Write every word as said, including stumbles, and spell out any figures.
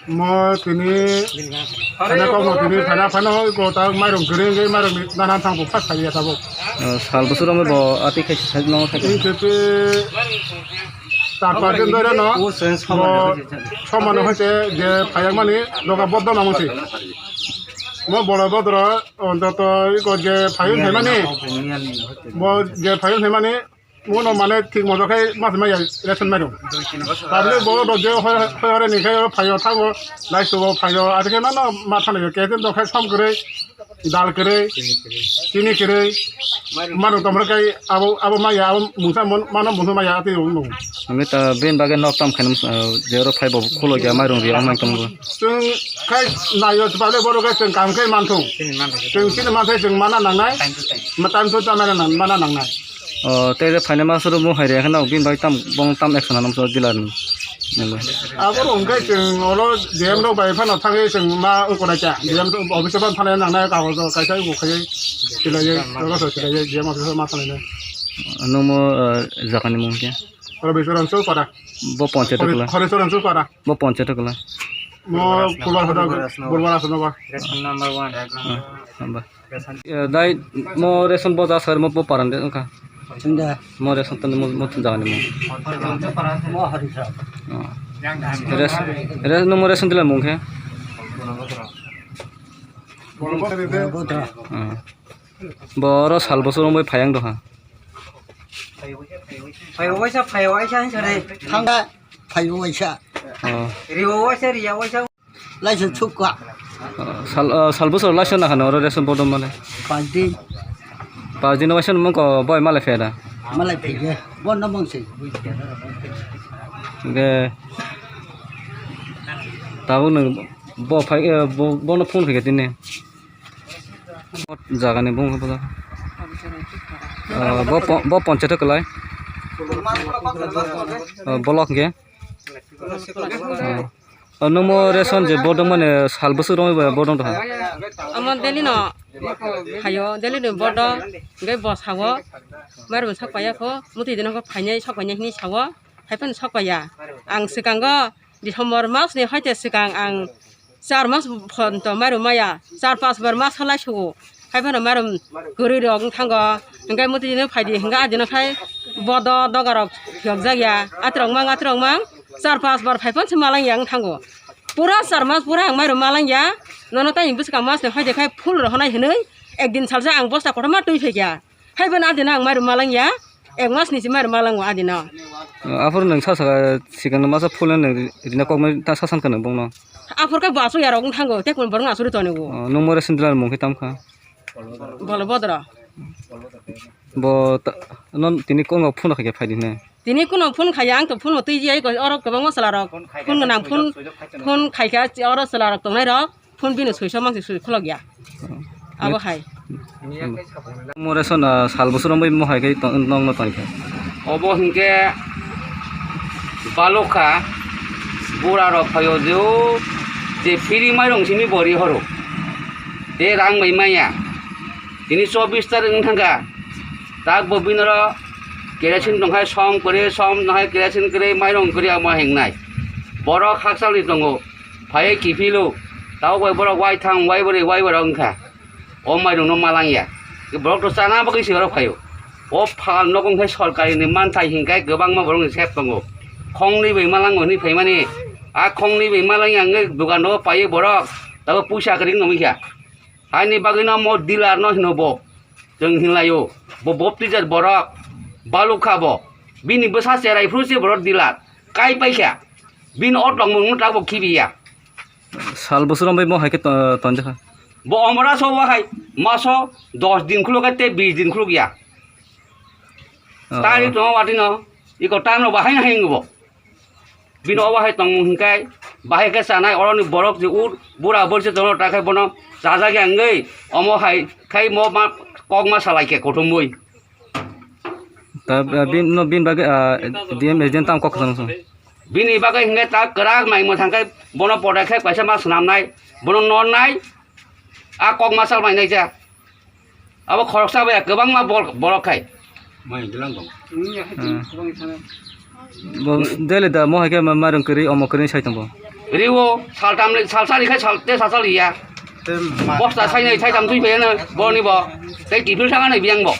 Mo tini, thana kok mo tini, thana phano ko ta mairung kwrwi wngwi mairung ni nana thang bo phas khaiya tabuk. Oh, sal bwswk romwi bo ati khai sai no khai. Tini tete ta pa din doi no. Bo somano hai se je phayak mani doga bodda namu si. Mo bolo bodro ontoto iko je phayung hai mani. Bo je phayung hai mani. Uno mane thik moto khe mas maya ration mairung. Public bo rok je hoi hoi hore ni khe phaio thango, lai sugo phaio, ati khe mano ma thana yo, khe tin do khe som kwrwi, dal kwrwi, chini kwrwi, mano tomro kai abo, abo maya, abo mungsa mon-, mano mungsa maya ati rung nung. Ami ta bin bagwi nok tam khainam, ah, je oro phai bo khulo ya mairung ri ong nang tong bo. Chwng khai nayo, public bo rok khe chwng kam khe man thung. Chwng chini man thai chwng mana nangnai, ma time to ta mana nang-, mana nangnai. O, tei re phaina ma suru mo hai re kheno bin bai tam bong tam action anam so dilar ni. Nangbo. Abo rong kai chwng oro D M rok bai phano thangwi chwng ma ukora cha. D M office ban phano nangnai kagojo kaisa uko khai silai oro so silai D M office ma thangwi. Nung mo, eh, jaga ni mung khe? Rabi Soran Sopara. Bo panchayat kula. Khori Soran Sopara. Bo panchayat kula. Mo Purbar Hoda Purbar Asano ba. Ration number one. Ah, hamba. Eh, dai mo ration bo ja sar mo bo paran de ka. Sunda. Mo ration tan mo mo tun jani mo. Mo hari sa. Oh. Res res no mo ration dila mung khe. Bodra. Ah. Bo oro sal bosor wngwi phayang doha. Phaibo waisa, phaibo waisa hinsa re. Thangda phaibo waisa. Oh. Ribo waisa, riya waisa. Laisa chukka. Oh, sal, oh, sal bosor laisa na hano oro ration bodom mane. Pajdi. Pajdi no waisa mung ko boy male feda. Male feda. Bon no mung si. Ge. Tabuk nung bo phai, eh, bo, bono phone khe tini. Jaga ni bung khe bo. Ah, bo pon-, bo ponche to kelai. Ah, block ge. Ah. Oh, nungmo ration je bodong mane sal bwswk romwi bo bodong doha. Omo daily no phaio, daily no bodong, hwnkhe bo sao, mairum sok paiya kho, muti dino kho phainai sok painai hinwi sao, hai phano sok paiya. Ang swkango December mas ni hoite swkang ang char mas phon to mairum maya, char pas bar mas halai sugo. Hai phano mairum kwrwi rok wng thango. Hwnkhe muti dino phaidi hwnkhe adino khai bodo doga rok phiyok jakya. Atirok mang, atirok mang. Char pas bar phai phano se malang ya wng thango. Pura char mas pura ang mairum malang ya. Nono tei bwskang mas ni hoide khai full rohonai hinwi ekdin salsa ang bosta kotorma twi phaikya. Hai phano adino ang mairum malang ya. Ek mas ni se mairum malang o adino. Aphuru nwng sa saka sikang masa full nwng rina kokmai ta sasan kana bongno. Aphuru khe bo asuk yarok wng thango, tei kun borok asuri tonigo. Oh, nwng more sindila mung khe tam kha. Bolo bodro. Bo ta-, non tini kongo phone khaikhe phaidi hwnwi. Tini kuno phone khaiya, ang to phone twi jai ko, oro kwbangma chwla rok phone gwnang phone, phone khaikha oro chwla rok tongnai rok phone bini soiso mangsi soi khulok ya. Abo hai. More son, ah, sal bosor bai mo hai khe to-, nokno tongkha. Obo hinkhe balokha bura rok phaio je o je free mairung simi bori horo. Te rang bai maya. Tini chobbish tarik wng thangkha. Tak bo bini oro kerosene tongkhai som kwrwi, som tongkhai kerosene kwrwi, mairung kwrwi amo hingnai. Borok hakchalni tongo. Phaiwi kiphilo. Tabuk bai borok waitham, waibrwi, waibrwi wngkha. O mairungno malangya. Borok to chana bagwi se oro phaio. O pha nogo wngkhe sorkarini manthai hinkhai kwbangma borokni sep tongo. Khongnwi bai malango hinwi phaimani. A khongnwi bai malangya wngwi dogano paiwi borok. Tabuk puisa kwrwi wngwi kha. Haini bagwino mo dealer no hino bo. Chwng hinlaio. Bo baptizer borok. Balukha bo. Bini bwsa cherai phuru se borok dealer. Kai paikha. Bini o tongmung no tabuk khibiya. Sal bosor bai mo hai khe to-, tonjakha. Bo omora so wahai maso dos din khuluk te bis din khuluk ya. Oh. Tari to watino. Iko tano bahai na hingo bo. Bini obo hai tongmung hinkai, bahai khe chanai, oroni borok je ur, bura borsi tono, ta khai bono chajak ya wngwi, omo hai khai mo ma kok ma salai khe kothomwi. Ta, ah, bin, no, bin bagwi, ah, D M agent tam kok kwchang song. Bini bagwi hingai ta kwrak nai mwthang khai bono podai khai kaisa ma swnamnai, bono nornai, a kok ma salmai nai ja. Abo khoroksa bai kwbangma bor-, borok khai. Mai gilang dong. Hmm. Bo dele da mo hai khe ma, marung kwrwi, omo kwrwi sai tongo. Riwo, saltam, salsa rikhai, sal, te salsa riya. Te ma- Bosta sainai, saitam twi bayana, boni bo. Tei kifil thanga nai biyang bo.